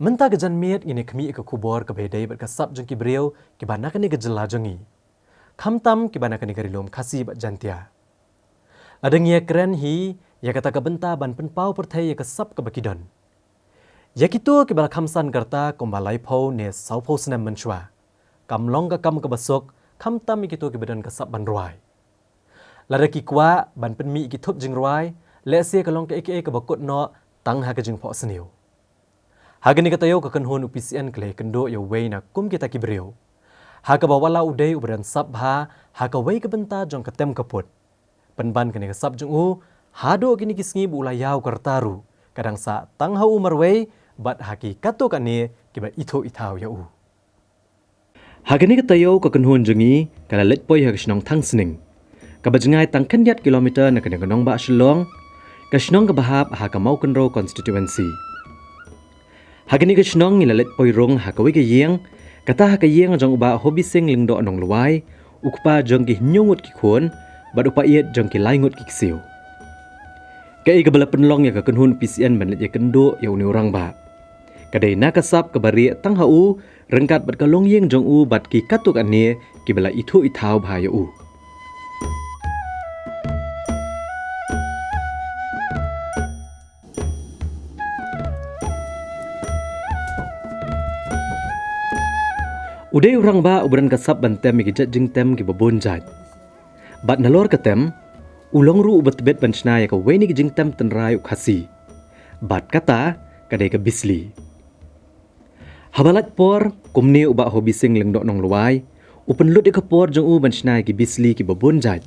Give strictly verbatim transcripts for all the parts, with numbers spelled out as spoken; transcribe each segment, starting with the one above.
Mynta ka janmiet ngin ïa khmih ïa ka khubor kaba ïadei bad ka sap jong ki briew kiba na kane ka jylla jong ngi, khamtam kiba na kane ka ri lum Khasi bad Jaintia. Lada ngi ïa kren hi ïa kata ka bynta ban pynpaw pyrthei ïa ka sap kaba ki don, ïa kito kiba la kham san ka rta kumba laiphew ne sawphew snem mynshuwa, kam long ka kam kaba suk, khamtam ïa kito kiba don ka sap ban rwai. Lada ki kwah ban pynmih ïa ki thup jingrwai, lehse ka long kaei kaei kaba kut noh tang ha ka jingphohsniew. Ha kane ka taïew ka kynhun u P C N ka la ïakynduh ïa uwei na kum kita ki briew, ha kaba wat la u dei uba don sap bha ha kawei ka bynta jong ka tem ka put, pynban kane ka sap jong u haduh kine ki sngi ba u la ïaw ka rta ruh ka dang sah tang ha u marwei bad ha ki katto katne kiba ithuh ithaw ïa u. Ha kane ka taïew ka kynhun jong ngi ka la leit poi ha ka shnong Thangsning, kaba jngai tang khyndiat kilometer na kane ka nongbah Shillong, ka shnong kaba hap ha ka Mawkynrew constituency. Ha kane ka shnong ngi la leit poi rung ha kawei ka ïing, kata ha ka ïing jong u Bah Hobising Lyngdoh Nonglwai, u kpa jong ki hynñiew ngut ki khun bad u paid jong ki lai ngut ki ksiew. Kaei kaba la pynlong ïa ka kynhun P C N ban leit ïakynduh ïa une u rangbah? Ka dei na ka sap kaba rieh tang ha u, ryngkat bad ka longïing jong u bad ki katto katne kiba la ithuh ithaw bha ïa u. U dei u rangbah uba don ka sap ban tem ïa ki jait jingtem kiba bun jait. Bad nalor ka tem, u long ruh uba tbit ban shna ïa kawei na ki jingtem tynrai u Khasi. Bad kata ka dei ka bisli. Haba lait por, kumne u Bah Hobising Lyngdoh Nonglwai u pynlut ïa ka por jong u ban shna ïa ki bisli kiba bun jait,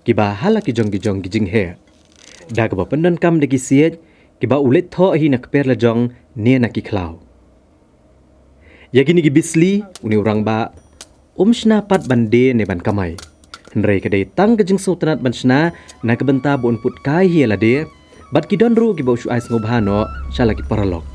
kiba ha la ki jong ki jong ki jingheh, da kaba pyndonkam da ki siej kiba u leit thoh hi na kper lajong ne na ki khlaw. Ïa kine ki bisli une u rangbah um shna pat ban die ne ban kamai, hynrei ka dei tang ka jingsngewtynnat ban shna na ka bynta ba un put kai hi ïa lade bad ki don ruh kiba u shu ai sngewbha noh sha la ki paralok.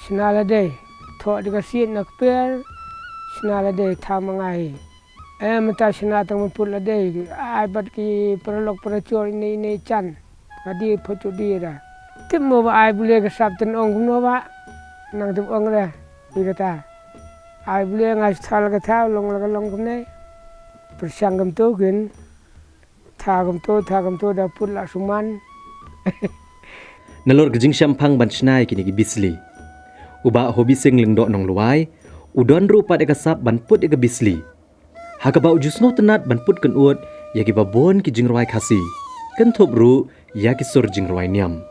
Shna lade, thoh da ka siej na kper, shna lade thaw ma nga hi. Eh, mynta shna tang ban put lade, ai bad ki paralok parachor ine ine chan. Ka die phochuh die da. Tip mo ba ai bule ka sap tyn ong kumno ba. Nang tip ong da. Ïa kata. Ai bule nga sthal kata long la ka long kumne. Pyrshang kumto kin. Tha kumto, tha kumto da put la suman. Nalor ka jingshemphang ban shna ïa kine ki bisli, u Bah Hobising Lyngdoh Nonglwai u don ruh pat ïa ka sap ban put ïa ka bisli. Ha kaba u ju sngewtynnat ban put kynud ïa kiba bun ki jingrwai Khasi, kynthup ruh ïa ki sur jingrwai niam.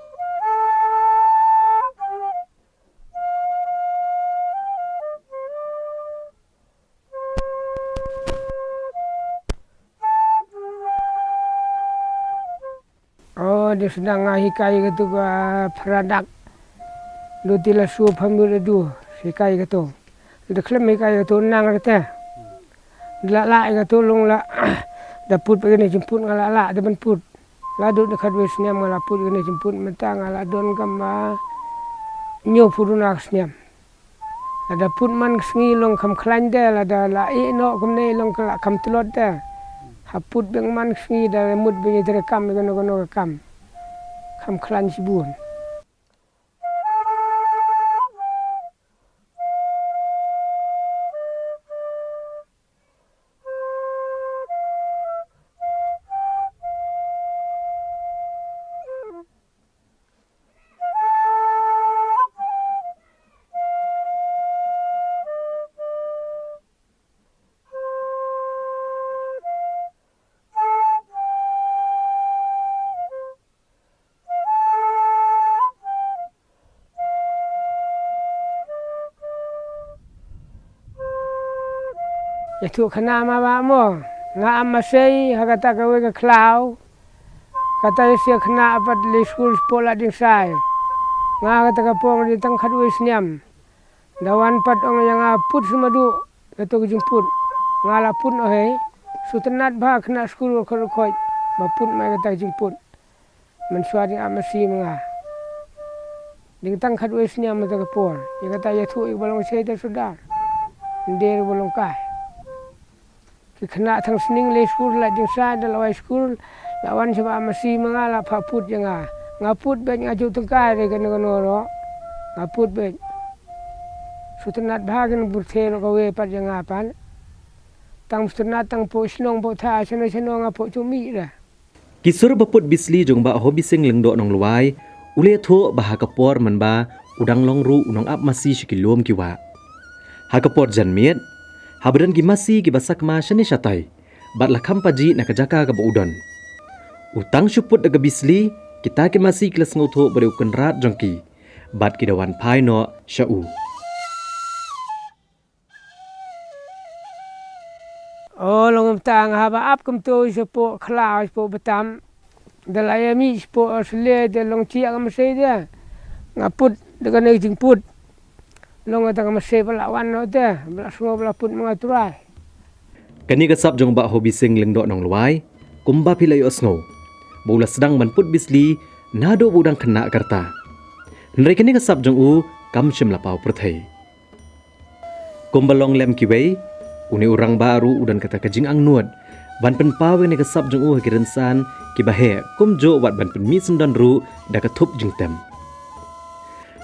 Oh, da sdang nga hikai kato ka phradak. Luti la sup hamir adu, hikai kato. Da khlem hikai kato nang rete. Da la la kato long la, da put pa kane jimput nga la la da ban put. La dut da khatwei snem nga la put kane jimput mynta nga la don kama hynñiewphew duna ka snem. Lada put man ka sngi long kham khlaiñ de, lada la ïeh noh kumne long ka la kham tlot de. Ha put biang man ka sngi da mut biang ïa tre kam ïa kano kano ka kam. Kham khlaiñ shibun. Ïathuh khynnah ma ba mo. Nga ap masi ha kata kawei ka khlaw. Kata ïa shi khynnah pat leit skul shapoh Lad Diengshai. Nga ha kata ka por nga dei tang khatwei snem. Da wan pat ong ïa nga put sha maduh kato ka jingput. Nga la put noh hei. Sngewtynnat bha khynnah skul ruh khot ruh khot ba put ma ïa kata ka jingput. Mynshuwa dei ap masi ma nga. Dei tang khatwei snem ha kata ka por. Ïa kata ïathuh ïa ba long shai te sordar. Ym dei ruh ba long kai. Ki khynnah tang sning leit skul, Lad Diengshai da la wai skul, la wan sha ba ap masi ma nga, la phah put ïa nga. Nga put beit, nga ju tyngkai re kane kano ruh. Nga put beit. Sngewtynnat bha kin pyrthei ruh kawei pat ïa nga pat. Tang sngewtynnat tang poh shnong poh thaw shano shano nga poh ju mih re. Ki sur ba put bisli jong Bah Hobising Lyngdoh Nonglwai, u la ïathuh ba ha ka por mynba u dang long ruh u nongap masi sha ki lum ki wah. Ha ka por janmiet, haba don ki masi kiba sakma shane shatai, bad la kham pajih na ka jaka kaba u don. U tang shu put da ka bisli, kita ki masi ki la sngewthuh ba dei u kynrad jong ki, bad ki da wan phai noh sha u. O long kumta nga haba ap kumto shapoh khlaw shapoh batam. Da la ïa mih shapoh shle da long jiak ka masi da. Nga put da kane ka jingput. Long kata ka masi ba la wan noh te, ba la sngew ba la put ma nga Trai. Kane ka sap jong Bah Hobising Lyngdoh Nonglwai, kumba phi la ïohsngew, ba u la sdang ban put bisli naduh ba u dang khynnah ka rta. Hynrei kane ka sap jong u kam shym la paw pyrthei. Kumba long lem kiwei, une u rangbah ruh u don kata ka jingangnud ban pynpaw ïa kane ka sap jong u ha ki rynsan kiba heh, kumjuh wat ban pynmih syndon ruh da ka thup jingtem.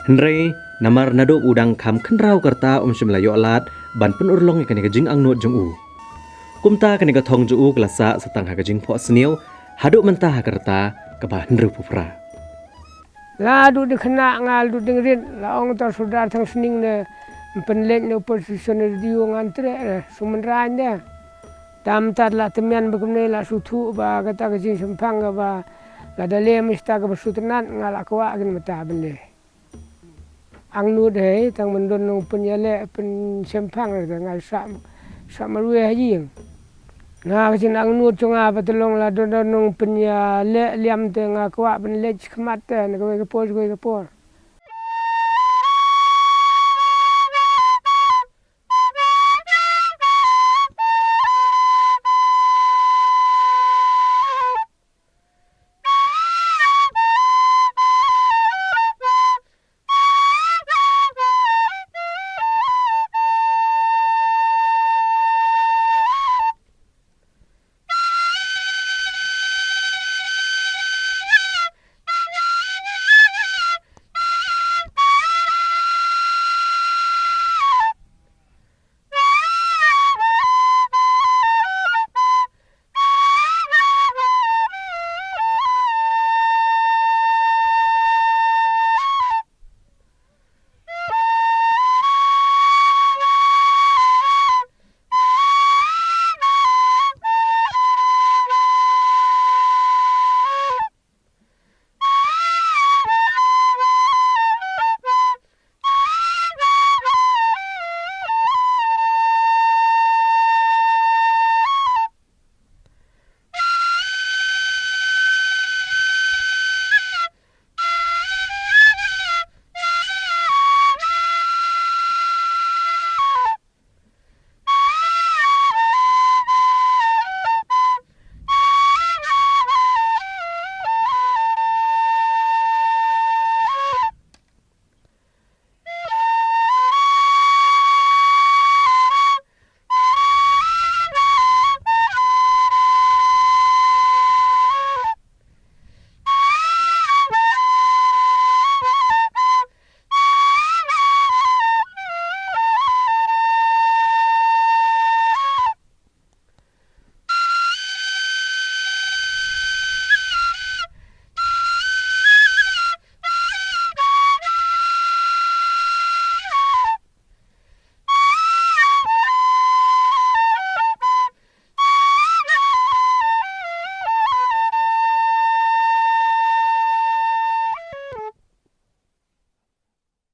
Hynrei namar naduh ba u dang kham khynraw ka rta um shym la ïoh lad ban pynurlong ïa kane ka jingangnud jong u. Kumta kane ka thong jong u ka la sah sa tang ha ka jingphohsniew haduh mynta ha ka rta kaba hynriewphew phra. La duh ding khynnah nga, la duh ding rit, la ong ta sordar tang sning ne, ym pynleit ne u position ne, radio ngan treh ne, shu mynrain ne. Tam tad la tymmen ba kumne, la shu thuh ba kata ka jingshemphang kaba lada leh mynta kaba sngewtynnat, nga la kwah kin mynta ban leh. Angnud hei, tang ban don nongpynïaleh pynshemphang, nga sa, sa marwei ha ïing. Nga ka jingangnud jong nga ba te long la don, don nongpynïaleh liam te nga kwah ban leit shakhmat te na kawei ka por, kawei ka por.